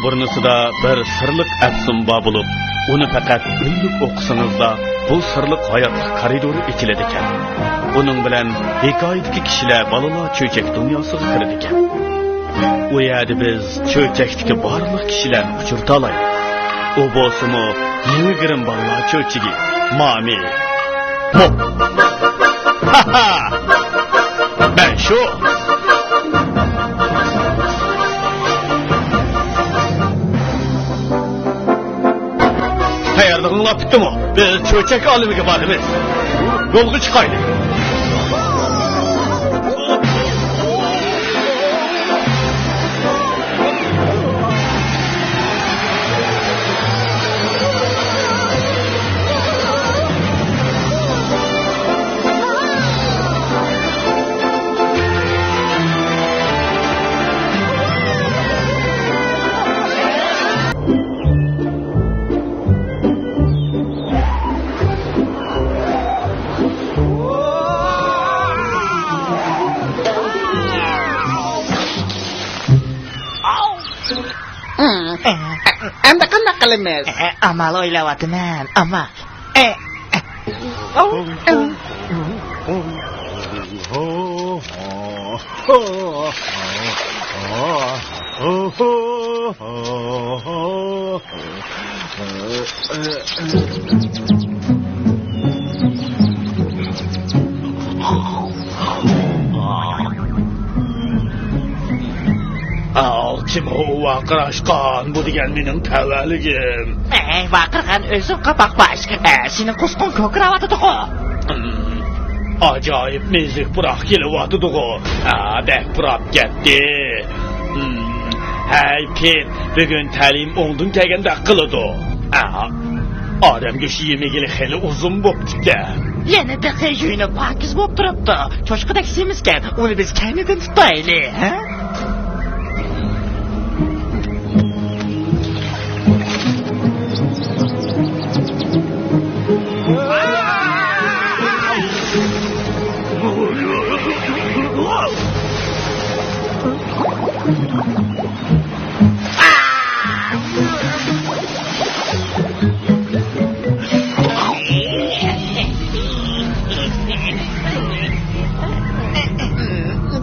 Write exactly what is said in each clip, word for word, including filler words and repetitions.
ئورنىسىدا بىر سىرلىق ئەپسۇن بار بولۇپ، ئۇنى پەقەت ئۈنلۈك ئوقۇسىڭىزلا، بۇ سىرلىق ھاياتلىق كارىدورى ئېچىلىدىكەن. بۇنىڭ بىلەن ھېكايىدىكى كىشىلەر بالىلار چۆچەك دۇنياسىغا كىرىدىكەن. ئۇ يەردە بىز چۆچەكتىكى بارلىق كىشىلەرنى ئۇچرىتالايلى. ئۇ بولسىمۇ يېڭى گىرىم بالىلار چۆچىكى، مامى. موپ. ھاھا! مەن شۇ. تەييارلىقىڭلار پۈتتىمۇ؟ بىز چۆچەك ئالىمىگە بارىمىز. يولغا چىقايلى. ئەمدى قانداق قىلىمىز؟ ئامال ئويلاۋاتىمەن، ئامال. ئاۋ، كىم ئۇ ۋارقىراشقان؟ بۇ دېگەن مېنىڭ تەۋەلىكىم. ئەي، ۋارقىرىغان ئۆزۈڭ، قاپاق باش. ئە، سېنىڭ قۇسقۇڭ كوكىراۋاتىدىغۇ. ئاجايىپ مېزىك پۇراق كېلىۋاتىدىغۇ. ئا، بەك پۇراپ كەتتى. ھەي، پىت، بۈگۈن تەلىيىم ئوڭدىن كەلگەندەك قىلىدۇ. ئا، ئادەم گۆشى يېمىگىلى خېلى ئۇزۇن بوپتىكەن. يەنە تېخى يۇيۇنۇپ پاكىز بوپ تۇرۇپتۇ. چوشقىدەك سېمىزكەن، ئۇنى بىز كەينىدىن تۇتايلى، ھە؟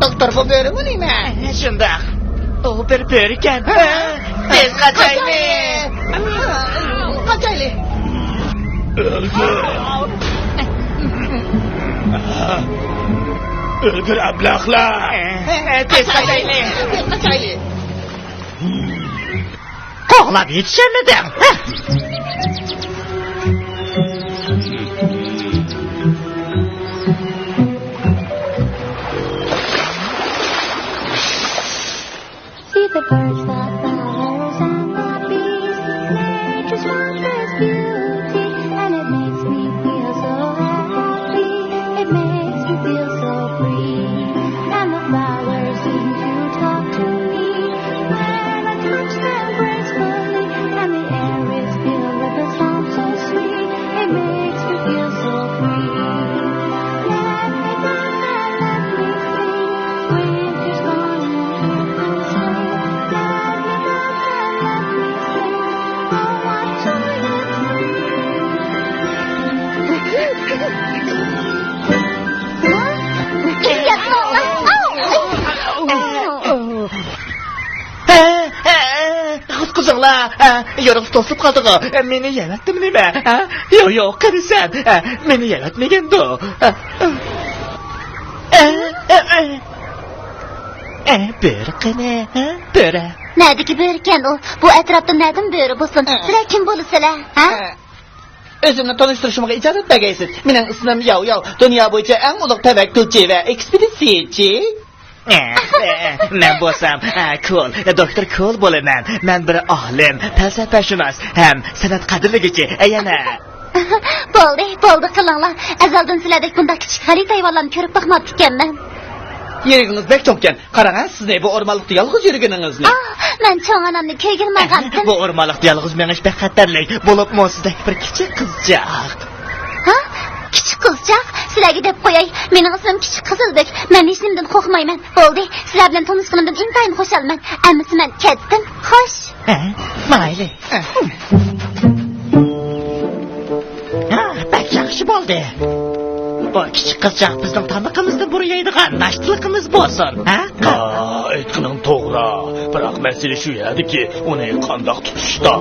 دوختۇر، بۇ بۆرىمۇ نېمە؟ شۇنداق. ئۇ بىر بۆرىكەن. ھە؟ تېز قاچايلى. قاچايلى. ئۆلگۈر. ئۆلگۈر، ئەبلەخلەر. تېز قاچايلى. تېز قاچايلى. قوغلاپ يېتىشەلمىدىڭ. See the birds, the flowers, and the bees. Nature's wondrous beauty, and it makes me feel so happy. It makes me feel so free. And the flowers seem to talk to me when I touch them gracefully. And the air is filled with a sound so sweet. It makes me feel so free. Let me dance and let me sing. Winter's gone and spring. Let me dance and let me sing. Oh, what joy this brings. قۇتقۇزۇڭلار! يورۇق توسۇپ قالدىغۇ. مېنى يەۋەتتىمۇ نېمە؟ يوق، يوق، قېنى سەن؟ مېنى يەۋەتمىگەندۇ. بۆرە قېنى؟ بۆرە. نەدىكى بۆرىكەن ئۇ؟ بۇ ئەتراپتا نەدىن بۆرە بولسۇن؟ سىلەر كىم بولىسىلەر؟ ھە؟ ئۆزۈمنى تونۇشتۇرۇشۇمغا ئىجازەت بەرگەيسىز. مېنىڭ ئىسمىم ياۋ ياۋ، دۇنيا بويىچە ئەڭ ئۇلۇغ تەۋەككۈلچى ۋە ئېكسپېدىتسىيەچى. مەن بولسام، كول، دوكتور كول بولىمەن. مەن بىر ئالىم، پەلسەپەشۇناس ھەم سەنئەت قەدىرلىگۈچى. يەنە. بولدى، بولدى، قىلىڭلار. ئەزەلدىن سىلەردەك بۇنداق كىچىك غەلىتە ھايۋانلارنى كۆرۈپ باقماپتىكەنمەن. يۈرىكىڭىز بەك چوڭكەن. قاراڭ، سىزنى بۇ ئورمانلىقتا يالغۇز يۈرگىنىڭىزنى. ئاھ، مەن چوڭ ئانامنى كۆرگىلى ماڭغانتىم. بۇ ئورمانلىقتا يالغۇز مېڭىش بەك خەتەرلىك. بولۇپمۇ سىزدەك بىر كىچىك قىزچاق. ھا؟ كىچىك قىزچاق؟ سىلەرگە دەپ قوياي، مېنىڭ ئىسمىم كىچىك قىزىلبۆك. مەن ھېچنېمىدىن قورقمايمەن. بولدى، سىلەر بىلەن تونۇشقىنىمدىن ئىنتايىن خۇشالمەن. ئەمىسە مەن كەتتىم. خوش. ھە، مايلى. ھە، بەك ياخشى بولدى. بۇ كىچىك قىزچاق بىزنىڭ تامىقىمىزنى بۇرىيايدىغان ناشتىلىقىمىز بولسۇن. ھە؟ ئا، ئېيتقىنىڭ توغرا. بىراق مەسىلە شۇ يەردىكى، ئۇنى قانداق تۇتۇشتا.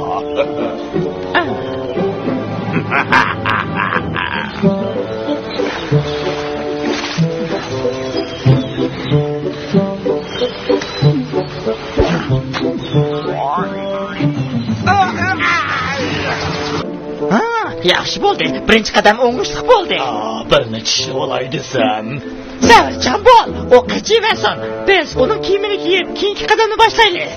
ھا، ياخشى بولدى. بىرىنچى قەدەم ئوڭۇشلۇق بولدى. ئا، بىر نەچچە ئىشلىۋالاي دېسەم. سەۋرچان بول، ئۇ قېچىۋەرسۇن. بىز ئۇنىڭ كىيىمىنى كىيىپ، كېيىنكى قەدەمنى باشلايلى.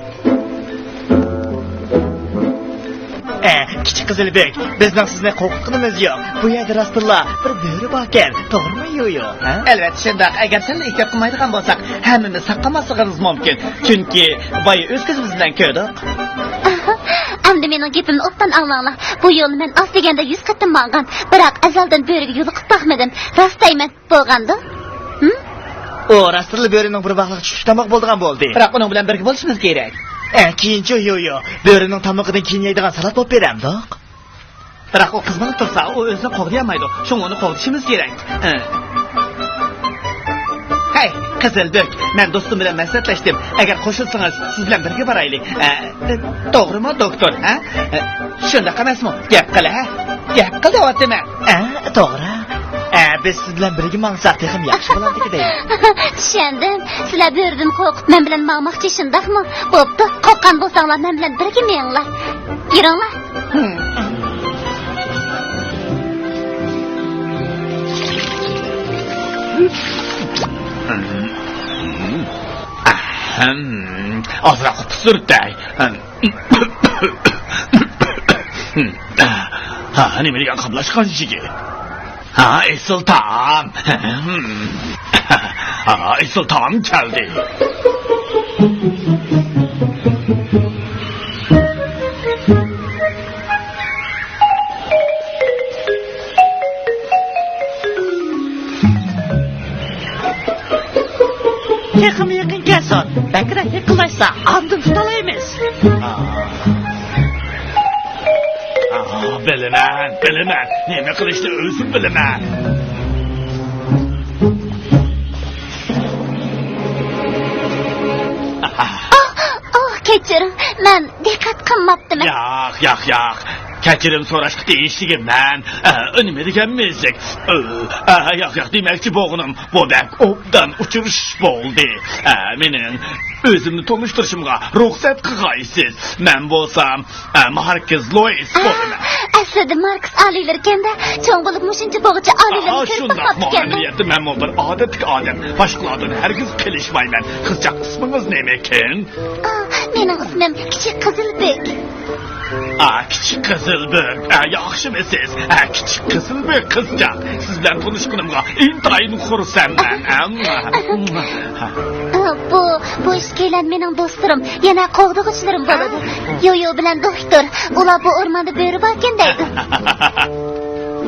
ئە، كىچىك قىزىلبۆك، بىزنىڭ سىزنى قورقۇتقىنىمىز يوق. بۇ يەردە راستتىنلا بىر بۆرە باركەن، توغرىمۇ، يويو؟ ھە؟ ئەلۋەتتە شۇنداق. ئەگەر سەل ئېھتىيات قىلمايدىغان بولساق، ھەممىمىز ساقلانماسلىقىمىز مۇمكىن. چۈنكى بايا ئۆز كۆزىمىز بىلەن كۆردۇق. ئەمدى مېنىڭ گېپىمنى ئوبدان ئاڭلاڭلار. بۇ يولنى مەن ئاز دېگەندە يۈز قېتىم ماڭغان. بىراق ئەزەلدىن بۆرىگە يولۇقۇپ باقمىدىم. راست دەيمەن. بولغاندۇ؟ ھىم؟ ئۇ راستتىنلا بۆرىنىڭ بىر باغلاق چۈشلۈك تامىقى بولىدىغان بولدى. بىراق ئۇنىڭ بىلەن بىرگە بولۇشىمىز كېرەك. ئە، كېيىنچۇ، يويو. بۆرىنىڭ تامىقىدىن كېيىن يەيدىغان سالات بولۇپ بېرەمدۇق؟ بىراق ئۇ قىزمىنىپ تۇرسا، ئۇ ئۆزىنى قوغدىيالمايدۇ. شۇڭا ئۇنى قوغدىشىمىز كېرەك. ھە. ھەي، قىزىلبۆك، مەن دوستۇم بىلەن مەسلىھەتلەشتىم. ئەگەر قوشۇلسىڭىز، سىز بىلەن بىرگە بارايلى. ئە، توغرىمۇ، دوكتور، ھە؟ ئە، شۇنداق ئەمەسمۇ؟ گەپ قىل، ھە؟ گەپ قىل دەۋاتىمەن. ئە، توغرا. ئە، بىز سىز بىلەن بىرگە ماڭساق تېخىمۇ ياخشى بولامدىكى دەيمەن. چۈشەندىم. سىلەر بۆرىدىن قورقۇپ مەن بىلەن ماڭماقچى، شۇنداقمۇ؟ بوپتۇ، قورققان بولساڭلار مەن بىلەن بىرگە مېڭىڭلار. يۈرۈڭلار. ئەھەم. ئازراق قۇسۇرتاي. ھا، نېمە دېگەن قاملاشقان يىگىت. ھا، ئېسىل تائام. ھا، ئېسىل تائام كەلدى. تېخىمۇ يېقىن كەلسۇن. بەكرەك يېقىنلاشسا، ئاندىن تۇتالايمىز. ئاھ، بىلىمەن، بىلىمەن. نېمە قىلىشنى ئۆزۈم بىلىمەن. ئاھ، ئاھ، كەچۈرۈڭ. مەن دىققەت قىلماپتىمەن. ياق، ياق، ياق. كەچۈرۈم سوراشقا تېگىشلىكى مەن. ئە، نېمە دېگەن مىزىك؟ ئە، ئە، ياق، ياق، دېمەكچى بولغىنىم، بۇ بەك ئوبدان ئۇچرىشىش بولدى. ئە، مېنىڭ ئۆزۈمنى تونۇشتۇرۇشۇمغا رۇخسەت قىلغايسىز. مەن بولسام، ئە، ماركىز لويىس بولىمەن. ئەسلىدە ماركىس ئالىيلىرىكەن-دە، چوڭ بولۇپ مۇشۇنچە بوغچە ئالىيلىرنى ئاھا، كۆرۈپ شۇنداقمۇ؟ باقماپتىكەنمەن. ئەمەلىيەتتە مەنمۇ بىر ئادەتتىكى ئادەم. باشقىلاردىن ھەرگىز قېلىشمايمەن. قىزچاق، ئىسمىڭىز نېمىكىن؟ ئا، مېنىڭ ئىسمىم كىچىك قىزىلبۆك. ئا، كىچىك قىزىلبۆك. ئا، ياخشىمۇسىز؟ ئا، كىچىك قىزىلبۆك قىزچاق. سىز بىلەن تونۇشقىنىمغا ئىنتايىن خۇرسەنمەن. ئا، بۇ، بۇ ئىككىيلەن مېنىڭ دوستلىرىم، يەنە قوغدىغۇچىلىرىم بولىدۇ. يويو بىلەن دوكتور. ئۇلار بۇ ئورماندا بۆرە باركەن دەيدۇ.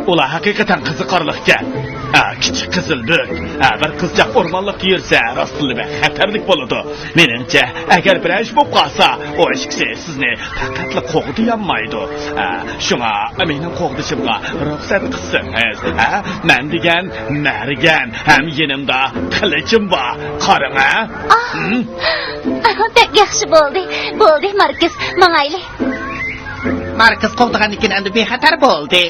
ئۇلار ھەقىقەتەن قىزىقارلىقكەن. ئا، كىچىك قىزىلبۆك. ئا، بىر قىزچاق ئورمانلىققا يۈرسە، راستتىنلا بەك خەتەرلىك بولىدۇ. مېنىڭچە، ئەگەر بىرەر ئىش بولۇپ قالسا، ئۇ ئىككىسى سىزنى پەقەتلا قوغدىيالمايدۇ. ئا، شۇڭا مېنىڭ قوغدىشىمغا رۇخسەت قىلسىڭىز. ئا، مەن دېگەن مەرگەن ھەم يېنىمدا قىلىچىم بار. قاراڭ، ھە؟ ئاھ. ھىم؟ ئاھ، بەك ياخشى بولدى. بولدى، ماركىس، ماڭايلى. ماركىس قوغدىغاندىكىن ئەمدى بىخەتەر بولدى.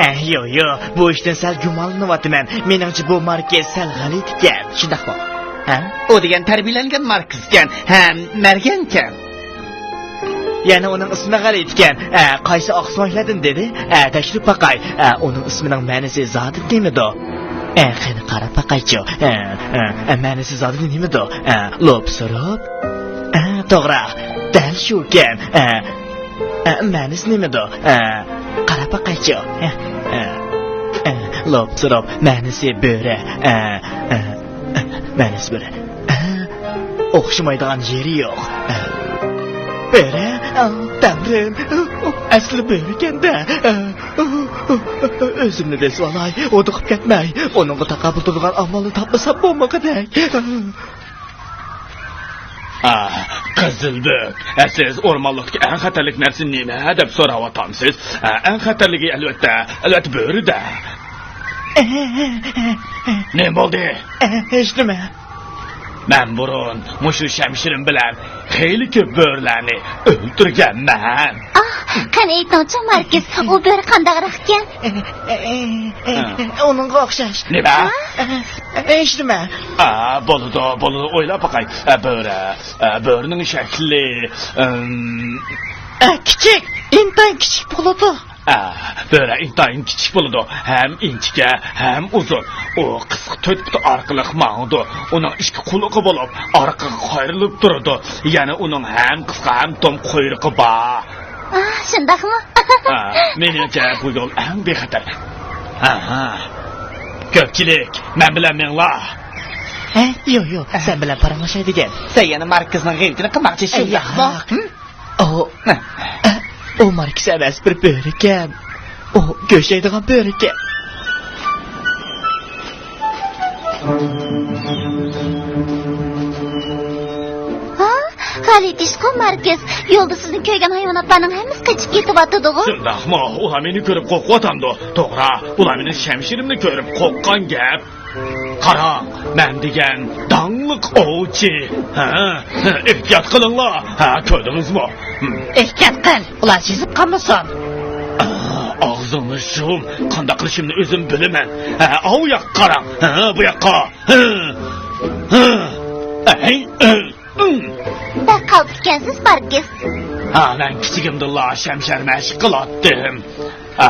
ئەھ، يو، يو، بۇ ئىشتىن سەل گۇمانلىنىۋاتىمەن. مېنىڭچە بۇ ماركىس سەل غەلىتىكەن. شۇنداقمۇ؟ ھە؟ ئۇ دېگەن تەربىيەلەنگەن ماركىسكەن ھەم مەرگەنكەن. يەنە ئۇنىڭ ئىسمى غەلىتىكەن. ئە، قايسى ئاقسۆڭەكلەردىن دېدى؟ ئە، تەكشۈرۈپ باقاي. ئە، ئۇنىڭ ئىسمىنىڭ مەنىسى زادى نېمىدۇ؟ ئە، قېنى قاراپ باقايچۇ. ئە، ئە، ئە، مەنىسى زادى نېمىدۇ؟ ئە، لوپسۇرۇپ. ئە، توغرا. دەل شۇكەن. ئە، ئە، مەنىسى نېمىدۇ؟ ئە، قاراپ باقايچۇ. ئە، ئە، ئە، لوپسۇرۇپ. مەنىسى بۆرە. ئە، ئە، ئە، مەنىسى بۆرە. ئە، ئوخشىمايدىغان يېرى يوق. ئە، بۆرە؟ ئە، تەڭرىم. ئەسلى بۆرىكەن-دە. ئە، ئۆزۈمنى بېسىۋالاي، ھودۇقۇپ كەتمەي. ئۇنىڭغا تاقابىل تۇرىدىغان ئامالنى تاپمىسام بولمىغۇدەك. ئا، قىزىلبۆك، ئە، سىز ئورمانلىقتىكى ئەڭ خەتەرلىك نەرسە نېمە دەپ سوراۋاتامسىز؟ ئە، ئەڭ خەتەرلىكى، ئەلۋەتتە، ئەلۋەتتە، بۆرىدە. نېمە بولدى؟ ھېچنېمە. مەن بۇرۇن مۇشۇ شەمشىرىم بىلەن خېلى كۆپ بۆرىلەرنى ئۆلتۈرگەنمەن. ئاھ، قېنى ئېيتىڭچۇ، ماركىز، ئۇ بۆرە قانداقراق ئىكەن؟ ئۇنىڭغا ئوخشاش. نېمە؟ ھېچنېمە. ئا، بولىدۇ، بولىدۇ، ئويلاپ باقاي. ئە، بۆرە، ئە، بۆرىنىڭ شەكلى، ئىم، ئە، كىچىك، ئىنتايىن كىچىك بولىدۇ. ئە، بۆرە ئىنتايىن كىچىك بولىدۇ، ھەم ئىنچىكە، ھەم ئۇزۇن. ئۇ قىسقا تۆت پۇتى ئارقىلىق ماڭىدۇ. ئۇنىڭ ئىككى قۇلىقى بولۇپ، ئارقىغا قايرىلىپ تۇرىدۇ. يەنە ئۇنىڭ ھەم قىسقا، ھەم توم قۇيرۇقى بار. ئاھ، شۇنداقمۇ؟ ئا، مېنىڭچە، بۇ يول ئەڭ بىخەتەر. ئاھا. كۆپچىلىك، مەن بىلەن مېڭىڭلار. ھە؟ يوق، يوق، سەن بىلەن پاراڭلىشاي دېگەن. سەن يەنە ماركىزنىڭ غەيۋىتىنى قىلماقچى، شۇنداقمۇ؟ ياق. ھىم؟ ئۇ، ئۇ ماركىز ئەمەس، بىر بۆرىكەن. ئۇ گۆش يەيدىغان بۆرىكەن. ھا؟ غەلىتە ئىشقۇ، ماركىز. يولدا سىزنى كۆرگەن ھايۋاناتلارنىڭ ھەممىسى قېچىپ كېتىۋاتىدىغۇ. شۇنداقمۇ؟ ئۇلار مېنى كۆرۈپ قورقۇۋاتامدۇ؟ توغرا، ئۇلار مېنىڭ شەمشىرىمنى كۆرۈپ قورققان گەپ. قاراڭ، مەن دېگەن داڭلىق ئوۋچى. ھە؟ ئېھتىيات قىلىڭلار. ھە، كۆردىڭىزمۇ؟ ھىم. ئېھتىيات قىل، ئۇلار سېزىپ قالمىسۇن. ئا، ئاغزىڭنى يۇم، قانداق قىلىشىمنى ئۆزۈم بىلىمەن. ھە، ئاۋۇ ياققا قاراڭ. ھە، بۇ ياققا. ھە، ھە. ھەي، ئە، ئىم. بەك قالتىس ئىكەنسىز، ماركىز. ھا، مەن كىچىكىمدىنلا شەمشەر مەشىق قىلاتتىم. ئا،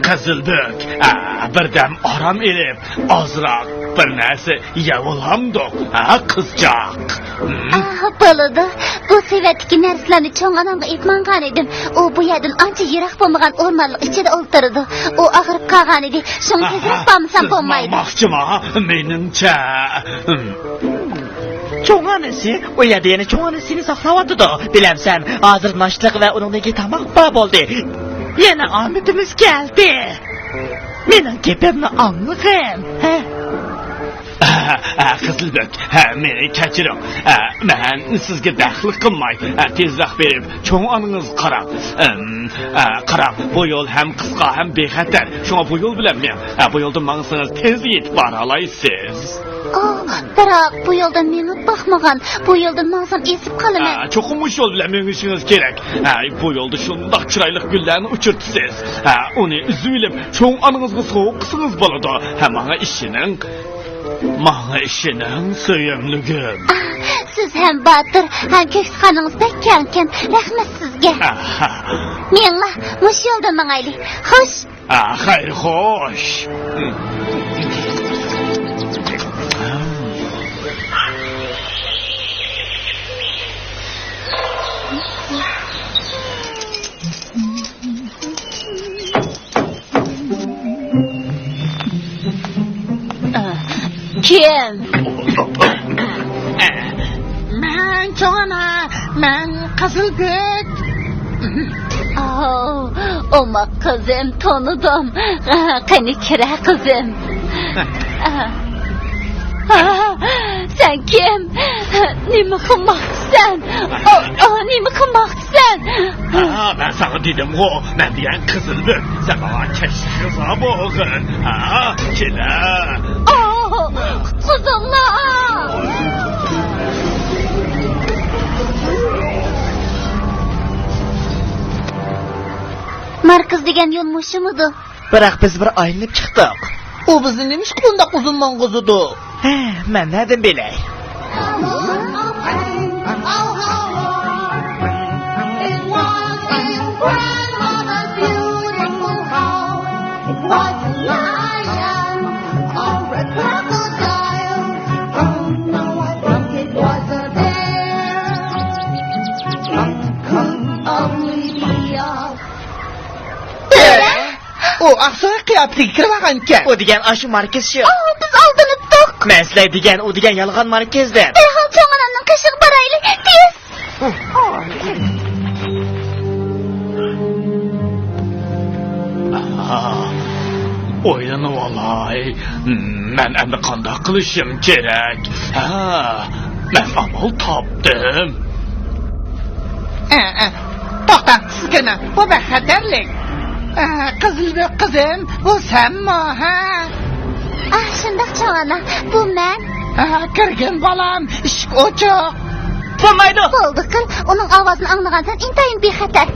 قىزىلبۆك، ئا، بىردەم ئارام ئېلىپ، ئازراق بىر نەرسە يەۋالامدۇق، ھە، قىزچاق؟ ھىم؟ ئاھ، بولىدۇ. بۇ سېۋەتتىكى نەرسىلەرنى چوڭ ئانامغا ئېلىپ ماڭغانىدىم. ئۇ بۇ يەردىن ئانچە يىراق بولمىغان ئورمانلىق ئىچىدە ئولتۇرىدۇ. ئۇ ئاغرىپ قالغانىدى. شۇڭا تېزرەك بارمىسام بولمايدۇ. سىز ماڭماقچىما؟ مېنىڭچە، ھىم. چوڭ ئانىسى، ئۇ يەردە يەنە چوڭ ئانىسى سېنى ساقلاۋاتىدۇ. بىلەمسەن، ھازىر ناشتىلىق ۋە ئۇنىڭدىن كېيىن تاماق بار بولدى. يەنە ئامىتىمىز كەلدى. مېنىڭ گېپىمنى ئاڭلىغىن. ھە؟ ھە، ھە، قىزىلبۆك، ھە، مېنى كەچۈرۈڭ. ھە، مەن سىزگە دەخلى قىلماي، ھە، تېزرەك بېرىپ چوڭ ئانىڭىزغا قاراڭ. ئىم، ھە، قاراڭ، بۇ يول ھەم قىسقا، ھەم بىخەتەر. شۇڭا بۇ يول بىلەن مېڭىڭ. ھە، بۇ يولدا ماڭسىڭىز تېز يېتىپ بارالايسىز. ئاھ، بىراق بۇ يولدىن مېڭىپ باقمىغان. بۇ يولدىن ماڭسام ئېزىپ قالىمەن. ھە، چوقۇم مۇشۇ يول بىلەن مېڭىشىڭىز كېرەك. ھە، بۇ يولدا شۇنداق چىرايلىق گۈللەرنى ئۇچۇرتىسىز. ھە، ئۇنى ئۈزۈۋېلىپ، چوڭ ئانىڭىزغا سوۋغا قىلسىڭىز بولىدۇ. ھە، ماڭا ئىشىنىڭ. ماڭا ئىشىنىڭ، سۆيۈملۈكۈم. ئاھ، سىز ھەم باتۇر، ھەم كۆكسى-قانىڭىز بەك كەڭكەن. رەھمەت سىزگە. ئاھا. مېڭىڭلار، مۇشۇ يولدىن ماڭايلى. خوش. ئا، خەير خوش. كىم؟ مەن چوڭ ئانا، مەن قىزىلگۈل. ئاۋۇ، ئوماق قىزىم، تونۇدۇم. قېنى كىرە قىزىم. سەن كىم؟ نېمە قىلماقچىسەن؟ ئو، ئو، نېمە قىلماقچىسەن؟ ھا، مەن ساڭا دېدىمغۇ، مەن دېگەن قىزىلگۈل. سەن ماڭا كەچلىك رىزا بولغىن. ھا، كېلە. ئاھ، قۇتقۇزۇڭلار! ماركىز دېگەن يول مۇشۇمىدۇ؟ بىراق بىز بىر ئايلىنىپ چىقتۇق. ئۇ بىزنى نېمىشقا بۇنداق ئۇزۇن ماڭغۇزىدۇ؟ ھە، مەن نەدىن بىلەي؟ ئۇ ئاقسۆڭەك قىياپىتىگە كىرىۋالغانىكەن. ئۇ دېگەن ئاشۇ ماركىز شۇ. ئاۋۇ، بىز ئالدىنىپتۇق. مەن سىلەر دېگەن، ئۇ دېگەن يالغان ماركىز دەپ. دەرھال چوڭ ئانامنىڭ قېشىغا بارايلى، تېز. ئويلىنىۋالاي، مەن ئەمدى قانداق قىلىشىم كېرەك؟ ھە، مەن ئامال تاپتىم. ئە، ئە، توختاڭ، سىز كىرمەڭ، بۇ بەك خەتەرلىك. ئە، قىزىل بۆك قىزىم، بۇ سەنمۇ، ھە؟ ئاھ، شۇنداق، چوڭ ئانا، بۇ مەن. ئە، كىرگىن بالام، ئىشىك ئوچۇق. بولمايدۇ. بولدى قىل، ئۇنىڭ ئاۋازىنى ئاڭلىغانسەن، ئىنتايىن بىخەتەر.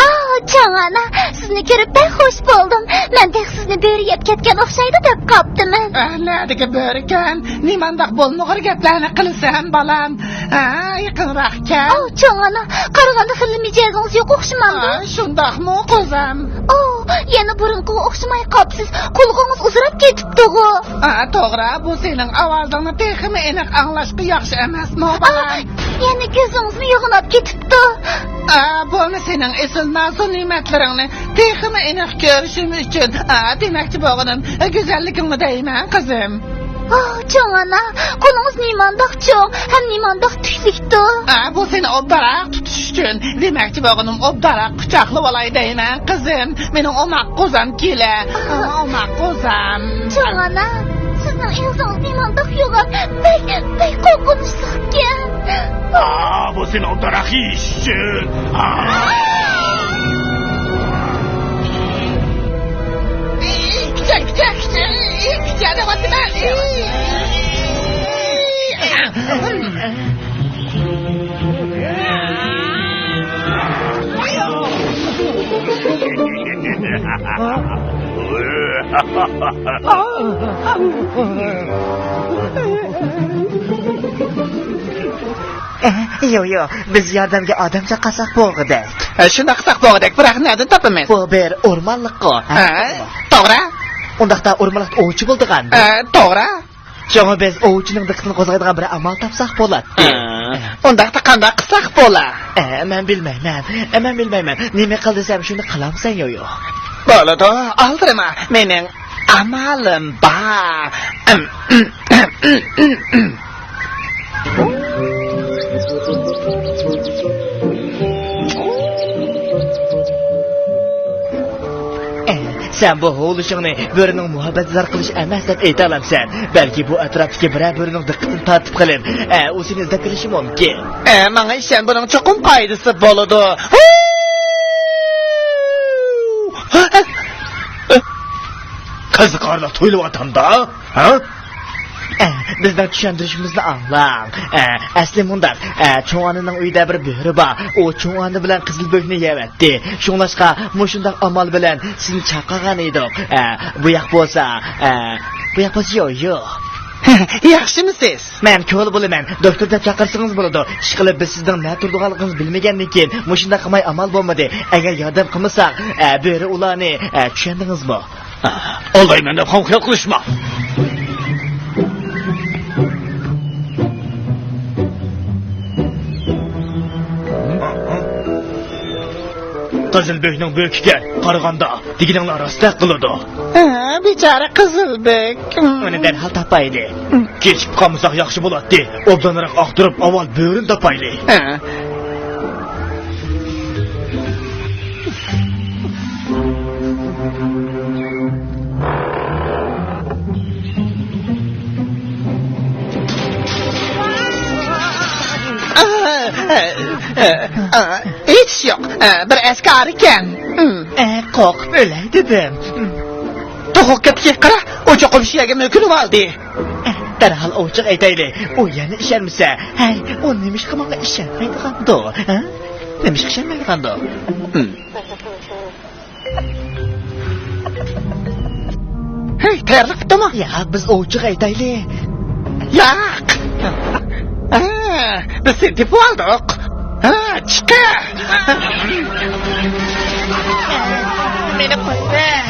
ئاھ، چوڭ ئانا، سىزنى كۆرۈپ بەك خۇش بولدۇم. مەن تېخى سىزنى بۆرە يەپ كەتكەن ئوخشايدۇ دەپ قاپتىمەن. ئە، نەدىكى بۆرىكەن؟ نېمانداق بولمىغۇر گەپلەرنى قىلىسەن، بالام؟ ھە، يېقىنراق كەل. ئاھ، چوڭ ئانا، قارىغاندا خېلى مىجەزىڭىز يوق ئوخشىمامدۇ؟ ھە، شۇنداقمۇ، قوزام؟ ئاھ، يەنە بۇرۇنقىغا ئوخشىماي قاپسىز. قۇلىقىڭىز ئۇزىراپ كېتىپتىغۇ. ھە، توغرا، بۇ سېنىڭ ئاۋازىڭنى تېخىمۇ ئېنىق ئاڭلاشقا ياخشى ئەمەسمۇ، بالام؟ ئاھ، يەنە كۆزىڭىزمۇ يوغىناپ كېتىپتۇ. ئا، بۇمۇ سېنىڭ ئېسىل نازۇ نېمەتلىرىڭنى تېخىمۇ ئېنىق كۆرۈشۈم ئۈچۈن، ئا، دېمەكچى بولغىنىم، گۈزەللىكىڭنى دەيمەن، قىزىم. ئاھ، چوڭ ئانا، قولىڭىز نېمانداق چوڭ ھەم نېمانداق تۈكلۈكتۇ. ئا، بۇ سېنى ئوبدانراق تۇتۇش ئۈچۈن، دېمەكچى بولغىنىم، ئوبدانراق قۇچاقلىۋالاي دەيمەن، قىزىم. مېنىڭ ئوماق قوزام كېلە. ئا، ئوماق قوزام. چوڭ ئانا، سىزنىڭ ئېغىزىڭىز نېمانداق يوغان، بەك، بەك قورقۇنچلۇقكەن. ئا، بۇ سېنى ئوبدانراق يېيىش ئۈچۈن. ئا! كۈچە، كۈچە، كۈچە، كۈچە دەۋاتىمەن. ئە، يو، يو، بىز ياردەمگە ئادەم چاقىرساق بولغۇدەك. ئە، شۇنداق قىلساق بولغۇدەك، بىراق نەدىن تاپىمىز؟ بۇ بىر ئورمانلىققۇ. ھە، توغرا. ئۇنداقتا ئورمانلىقتا ئوۋچى بولىدىغان. ئە، توغرا. شۇڭا بىز ئوۋچىنىڭ دىققىتىنى قوزغايدىغان بىر ئامال تاپساق بولاتتى. ھە. ئۇنداقتا قانداق قىلساق بولا؟ ئە، مەن بىلمەيمەن. ئە، مەن بىلمەيمەن. نېمە قىل دېسەم، شۇنى قىلامسەن، يويو. بولىدۇ، ئالدىرىما. مېنىڭ ئامالىم بار. ئە، سەن بۇ ھۇۋلىشىڭنى بۆرىنىڭ مۇھەببەتنى زار قىلىش ئەمەس دەپ ئېيتالامسەن؟ بەلكى بۇ ئەتراپتىكى بىرەر بۆرىنىڭ دىققىتىنى تارتىپ قېلىپ، ئە، ئۇ سېنى ئىزدەپ كېلىشى مۇمكىن. ئە، ماڭا ئىشەن، بۇنىڭ چوقۇم پايدىسى بولىدۇ. قىزىقارلىق تۇيۇلۇۋاتامدا، ھە؟ ئە، بىزنىڭ چۈشەندۈرۈشىمىزنى ئاڭلاڭ. ئە، ئەسلى مۇنداق، ئە، چوڭ ئانىنىڭ ئۆيىدە بىر بۆرە بار. ئۇ چوڭ ئانا بىلەن قىزىل بۆكنى يەۋەتتى. شۇڭلاشقا مۇشۇنداق ئامال بىلەن سىزنى چاقىرغان ئىدۇق. ئە، بۇ ياق بولسا، ئە، بۇ ياق بولسا يوق، يوق. ياخشىمۇسىز؟ مەن كولا بولىمەن. دوكتور دەپ چاقىرسىڭىز بولىدۇ. ئىشقىلىپ، بىز سىزنىڭ نە تۇرىدىغانلىقىڭىزنى بىلمىگەندىن كېيىن، مۇشۇنداق قىلماي ئامال بولمىدى. ئەگەر ياردەم قىلمىساق، ئە، بۆرە ئۇلارنى، ئە، چۈشەندىڭىزمۇ؟ ئالدايمەن دەپ خام خىيال قىلىشما. قىزىل بۆكنىڭ بۆكىكەن، قارىغاندا دېگىنىڭلار راستتەك قىلىدۇ. ھە، بىچارە قىزىل بۆك. ئۇنى دەرھال تاپايلى. كېچىكىپ قالمىساق ياخشى بولاتتى. ئوبدانراق ئاختۇرۇپ، ئاۋۋال بۆرىنى تاپايلى. ھە. ھېچ يوق. بىر ئەسكى ئارىكەن. ئە، قورقۇپ ئۆلەي دېدىم. توخۇ كەتكەن، قارا، ئۇ چوقۇم شۇ يەرگە مۆكۈنۈۋالدى. دەرھال ئوۋچىغا ئېيتايلى، ئۇ يەنە ئىشەنمىسە. ھەي، ئۇ نېمىشقا ماڭا ئىشەنمەيدىغاندۇ؟ ھە؟ نېمىشقا ئىشەنمەيدىغاندۇ؟ ھەي، تەييارلىق پۈتتىمۇ؟ ياق، بىز ئوۋچىغا ئېيتايلى. ياق. ھە، بىز سېنى تېپىۋالدۇق. ھە، چىقە. مېنى قويۇۋەت.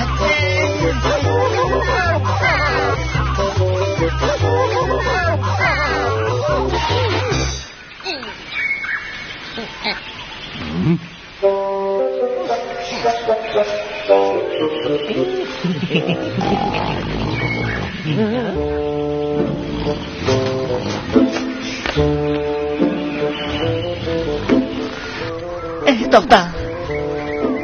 ئەھ، توختا.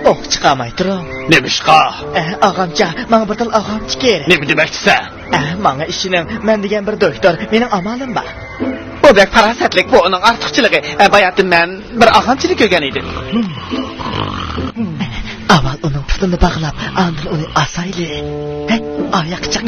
ئوھ، چىقارماي تۇرۇڭ. نېمىشقا؟ ئە، ئاغامچا، ماڭا بىر تال ئاغامچا كېرەك. نېمە دېمەكچىسەن؟ ئە، ماڭا ئىشىنىڭ، مەن دېگەن بىر دوكتور، مېنىڭ ئامالىم بار. ئۇ بەك پاراسەتلىك، بۇ ئۇنىڭ ئارتۇقچىلىقى. ئە، باياتىن مەن بىر ئاغامچىنى كۆرگەن ئىدىم. ئاۋۋال ئۇنىڭ پۇتىنى باغلاپ، ئاندىن ئۇنى ئاسايلى. ھە، ئاياققا چىق.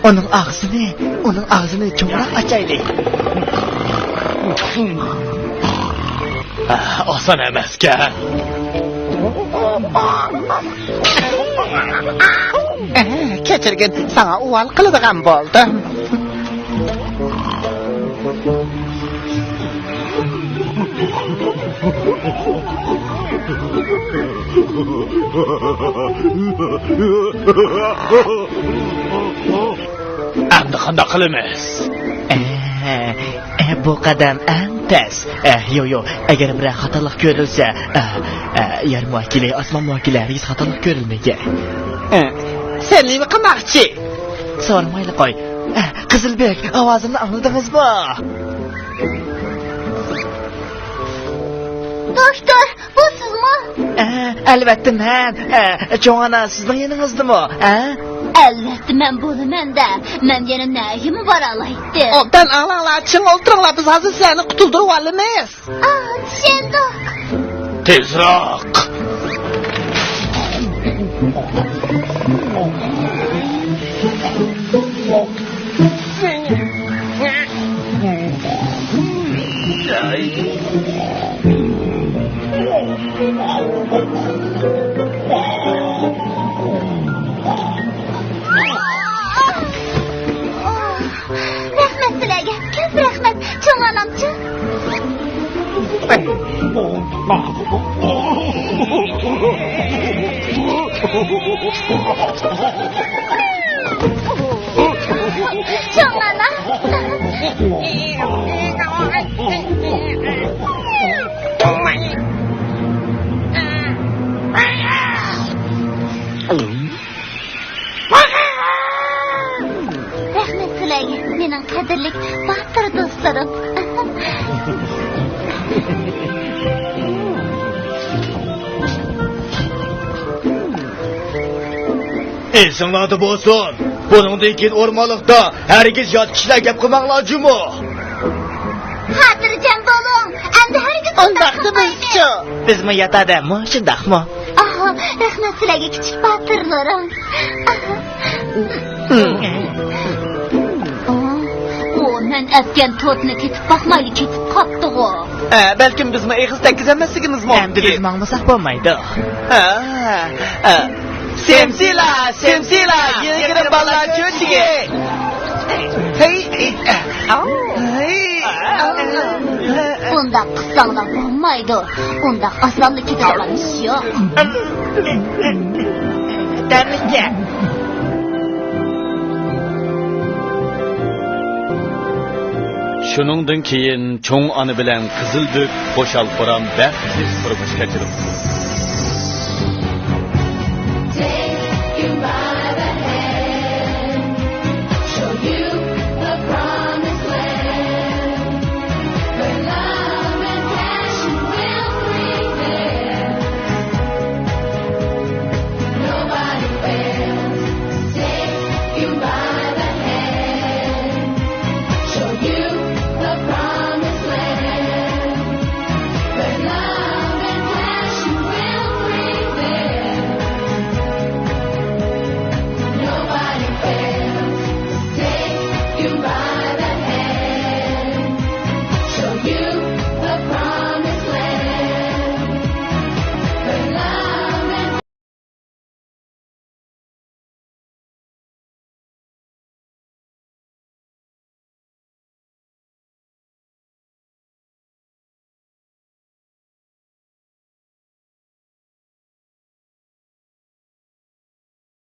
ئۇنىڭ ئاغزىنى، ئۇنىڭ ئاغزىنى چوڭراق ئاچايلى. ئاسان ئەمەسكەن. كەچۈرگىن، ساڭا ئۇۋال قىلىدىغان بولدۇم. ئەمدى قانداق قىلىمىز؟ ئە، ئە، بۇ قەدەم ئەڭ تەس. ئە، يو، يو، ئەگەر بىرەر خاتالىق كۆرۈلسە، ئە، ئە، يەر مۇۋەككىلى، ئاسمان مۇۋەككىلى ھەرگىز خاتالىق كۆرۈلمىگەن. ئە، سەن نېمە قىلماقچى؟ سورىمايلا قوي. ئە، قىزىلبۆك، ئاۋازىمنى ئاڭلىدىڭىزمۇ؟ دوكتور، بۇ سىزمۇ؟ ئە، ئەلۋەتتە مەن. ئە، چوڭ ئانا سىزنىڭ يېنىڭىزدىمۇ؟ ئە؟ ئەلۋەتتە مەن بولىمەن-دە. مەن يەنە نەگىمۇ بارالايتتىم؟ ئوبدان ئاڭلاڭلار، چىڭ ئولتۇرۇڭلار، بىز ھازىر سىلەرنى قۇتۇلدۇرۇۋالىمىز. ئاھ، چۈشەندۇق. تېزراق! رەھمەت سىلەرگە، كۆپ رەھمەت، چوڭ ئانامچۇ؟ چوڭ ئانا. رەھمەت سىلەرگە، مېنىڭ قەدىرلىك باتۇر دوستلىرىم. ئېسىڭلاردا بولسۇن، بۇنىڭدىن كېيىن ئورمانلىقتا ھەرگىز يات كىشىلەر گەپ قىلماڭلار جۇمۇ. خاتىرجەم بولۇڭ، ئەمدى ھەرگىز ئۇنداق قىلمايمەن. بىزمۇ ياتادا مۇشۇنداقمۇ؟ ئاھ، رەھمەت سىلەرگە، كىچىك باتۇرلىرىم. ئاھ. ئۇ مەن ئەتكەن تورتنى تېتىپ باقمايلا كېتىپ قاپتىغۇ. ئە، بەلكىم بىزمۇ ئېغىز تەگكۈزەلمەسلىكىمىز مۇمكىن. ئەمدى بىز ماڭمىساق بولمايدۇ. ئە، ئە. سىمسىلا، سىمسىلا، يىلگىرىم بالىلار چۆچىكى. ھەي، ھەي. ئۇنداق قىلساڭلار بولمايدۇ. ئۇنداق ئاسانلا كېتىدىغان ئىش يوق. شۇنىڭدىن كېيىن چوڭ ئانا بىلەن قىزىلبۆك خۇشال-خۇرام بەختلىك تۇرمۇش كەچۈرۈپتۇ.